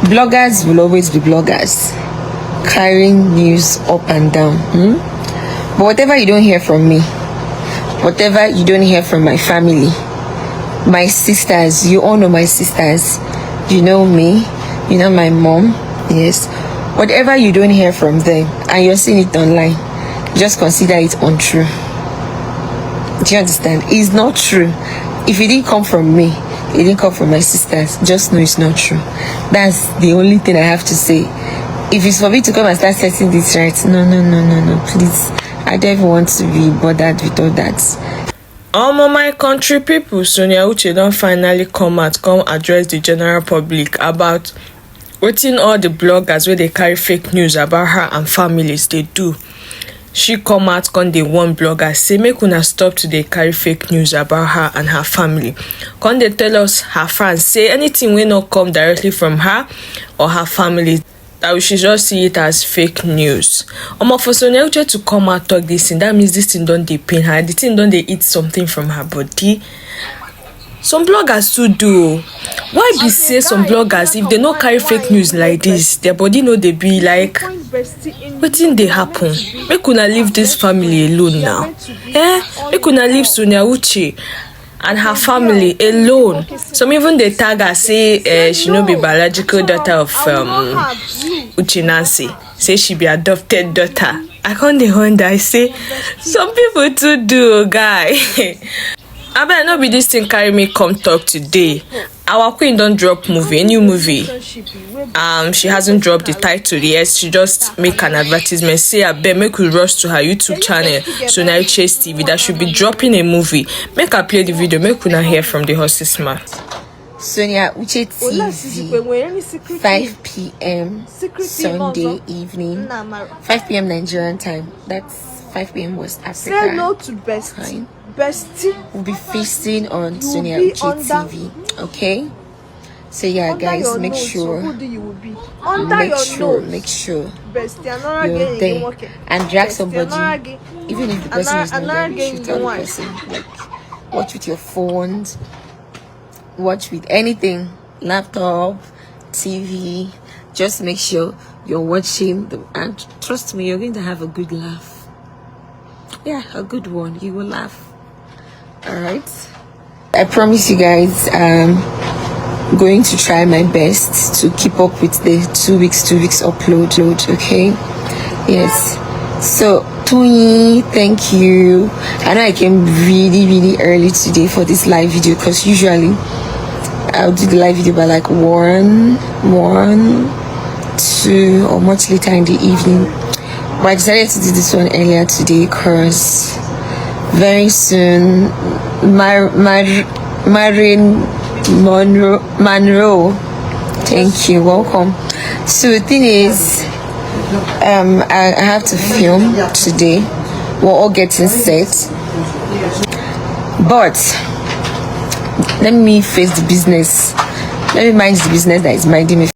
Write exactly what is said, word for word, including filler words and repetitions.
Bloggers will always be bloggers, carrying news up and down. Hmm? But whatever you don't hear from me, whatever you don't hear from my family, my sisters, you all know my sisters. You know me, you know my mom. Yes. Whatever you don't hear from them and you're seeing it online, just consider it untrue. Do you understand? It's not true. If it didn't come from me, it didn't come from my sisters, just know it's not true. That's the only thing I have to say. If it's for me to come and start setting this right, no, no, no, no, no, please. I don't even want to be bothered with all that. Omo, my country people, Sonia Uche don finally come out, come address the general public about wetin all the bloggers wey dey carry fake news about her and families dey do. She come out, come dey warn bloggers, say make una stop to dey carry fake news about her and her family. Come dey tell us, her fans, say anything wey no come directly from her or her family, that we should just see it as fake news. Omo, for Sonia Uche to come out talk this thing, that means this thing don dey pain her. The thing don dey eat something from her body. Some bloggers too do o. Why be say some bloggers, if they no carry fake news like this, their body no dey be like, wetin dey happen? Make una leave this family alone now. Eh? Make una leave Sonia Uche and her family alone. Some even dey tag her, say eh, she no be biological daughter of um, Uche Nancy. Say she be adopted daughter. I come dey wonder, I say, some people too do o, guy. Abeg, no be this thing carry me come talk today. Our queen don drop movie, a new movie. Um, she hasn't dropped the title yet. She just make an advertisement, say abeg make we rush to her YouTube channel, Sonia Uche's T V, that should be dropping a movie. Make I play the video, make una hear from the horse's mouth. Sonia Uche T V, five p.m. Sunday evening, five p.m. Nigerian time. That's five p.m. West Africa. Say no to best. Fine. Bestie. We'll be feasting on Sonia Uche T V. Okay. So yeah, guys, make sure, make sure, make sure you're there and drag somebody, even if the person is not there, you should tell the person, like, watch with your phones, watch with anything, laptop, T V. Just make sure you're watching the, and trust me, you're going to have a good laugh. Yeah, a good one. You will laugh. All right. I promise you guys, um, going to try my best to keep up with the two weeks, two weeks upload. Okay. Yes. So Tony, thank you. I know I came really, really early today for this live video because usually I'll do the live video by like one, one, two, or much later in the evening. But I decided to do this one earlier today because very soon, Mar- Mar- Marilyn Monroe, Monroe. Thank you. Welcome. So the thing is, um, I, I have to film today. We're all getting set, but let me face the business. Let me mind the business that is minding me.